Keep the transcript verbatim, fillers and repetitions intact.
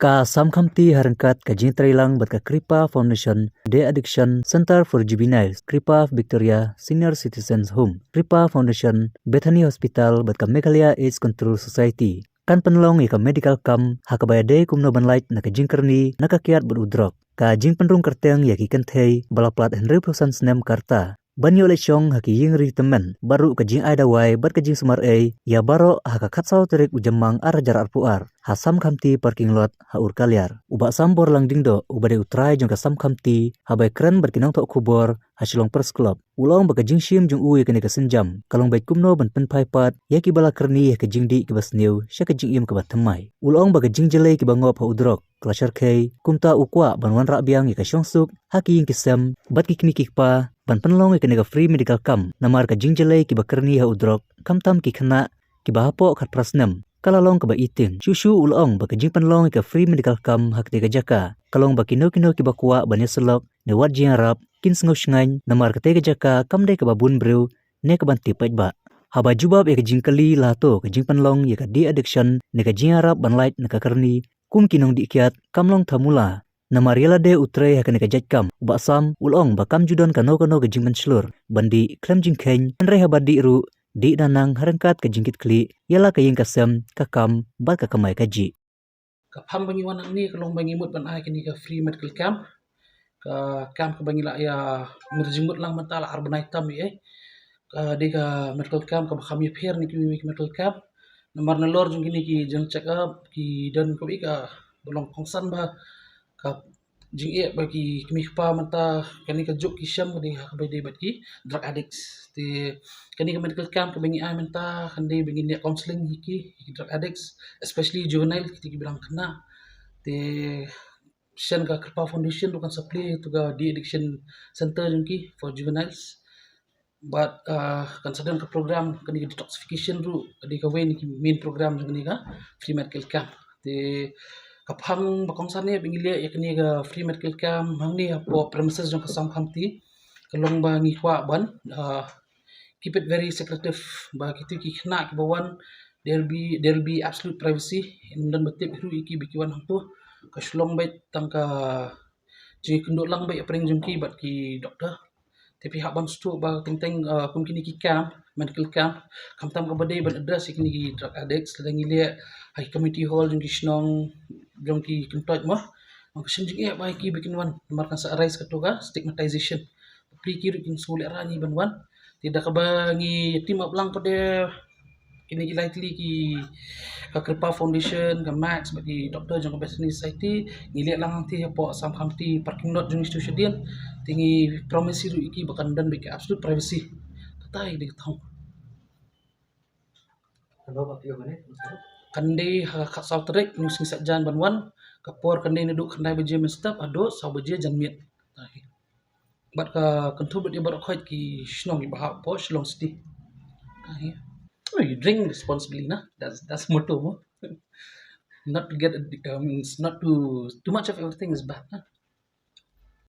Ka Sam Khamti ha ryngkat ka jingtreilang bad ka Kripa Foundation, De-Addiction Center for Juveniles, Kripa Victoria Senior Citizens Home, Kripa Foundation, Bethany Hospital bad ka Meghalaya AIDS Control Society kan pynlong ïa ka medical camp ha kaba ïadei kumno ban lait na ka jingkyrni na ka kiad bad u drok. Ka jingpynrung kyrteng ïa ki kynthei ba la plat hynriewphew san snem ka rta ban ïoh leit shong ha ki ïing ri tymmen, bad ruh ka jingai dawai bad ka jingsumar ei ïa baroh ha ka khatsaw tarik u Jymmang ar hajar arphew ar ha Sam Khamti parking lot ha Urkaliar. U Bah Sambor Langdingdoh, uba dei u trai jong ka Sam Khamti, haba ïakren bad ki nongthoh khubor ha Shillong Press Club, u la ong ba ka jingshim jong u ïa kane ka sienjam ka long beit kumno ban pynphai pat ïa kiba la kyrni ha ka jingdih kiba sniew sha ka jingim kaba thymmai. U la ong ba ka jingjyllei kiba ngop ha u drok ka la shyrkhei, kumta u kwah ban wanrah biang ïa ka shongsuk ha ki ïing ki sem bad ki kmie ki kpa ban pynlong ïa kane ka free medical camp, namar ka jingjyllei kiba kyrni ha u drok, khamtam ki khynnah kiba hapoh khatphra snem, ka la long kaba iting. Shuh shuh u la ong ba ka jingpynlong ïa ka free medical camp ha katei ka jaka ka long ba kino kino kiba kwah ban ïasyllok ne wad jingïarap kin sngew shngaiñ, namar katei ka jaka kam dei kaba bun briew ne kaban tip paidbah. Haba jubab ïa ka jingkylli la hato ka jingpynlong ïa ka de-addiction ne ka jingïarap ban lait na ka kyrni kum ki nongdih kiad kam long thamula, namar ïa lade u trei ha kane ka jait kam, u Bah Sam u la ong ba kam ju don kano kano ka jingpynshlur ban dih khlem jingkheiñ, hynrei haba dih ruh, dih da nang ha ryngkat ka jingkitkhlieh ïa la ka ïing ka sem, ka kam bad ka kamai kajih. Ka pham ba ngi wan hangne ka long ba ngi mut ban ai kane ka free medical camp. Ka camp kaba ngi la ïa mir jingmut lang mynta la ar bnai tam ïa. Ka dei ka medical camp kaba kham ïapher na kiwei kiwei ki medical camp. Namar nalor jong kine ki jong check up ki don kawei kaba long kongsan ba ka jingeh ba ki kmie kpa mynta kane ka juk ki shem ka dei ha kaba dei bad ki drug addicts. Te kane ka medical camp kaba ngi ai mynta kan dei ba ngin ïa counselling ïa ki, ïa ki drug addicts, especially juvenile, kiti kiba dang khynnah. Te shen ka Kripa Foundation ruh kan supply to ka de-addiction center jong ki for juveniles. Bad, ah, kan sa don ka program kane ka detoxification ruh, ka dei kawei na ki main program jong kane ka free medical camp. Te ka phang ba kongsan ne ba ngi leh ïa kane ka free medical camp hangne hapoh premises jong ka Sam Khamti, ka long ba ngi kwah ban, ah, keep it very secretive, ba kito ki khynnah kiba wan, there'll be, there'll be absolute privacy. Ym don ba tip ruh ïa ki ba ki wan hangto. Ka shu long beit tang ka jingïakynduh lang beit hapdeng jong ki bad ki doktor. Te phi hap ban sngewthuh ba teng teng, uh, kum kine ki camp, medical camp, khamtam kaba dei ban address ïa kine ki drug addicts, lada ngi leh ha ki community hall jong ki shnong, jong ki kyntoit mo, ka shem jingeh ba ïa ki ba kin wan, namar kan sa arise kato ka stigmatization. Bapli ki ruh kin sngewlehrain ban wan. Te da kaba ngi team up lang pat de kine ki lai tylli ki, ka Kripa Foundation, ka Max bad ki doktor jong ka Bethany Society, ngi leh lang hangtei hapoh Sam Khamti parking lot jong institution. Te ngi promise ruh ïa ki ba kan don beit ka absolute privacy. Kata ïa ka thong. Kan dei ha ka khatsaw tarik, ngi sngi Saitjaiñ ban wan, ka por kan dei naduh khyndai baje mynstep haduh saw baje janmiet. Bad ka kynthup ïa baroh khoit ki shnong kiba hap hapoh Shillong City. Oh, you drink responsibly, na? That's, that's motto mo. Not to get, um, it's not too, too much of everything is bad, na?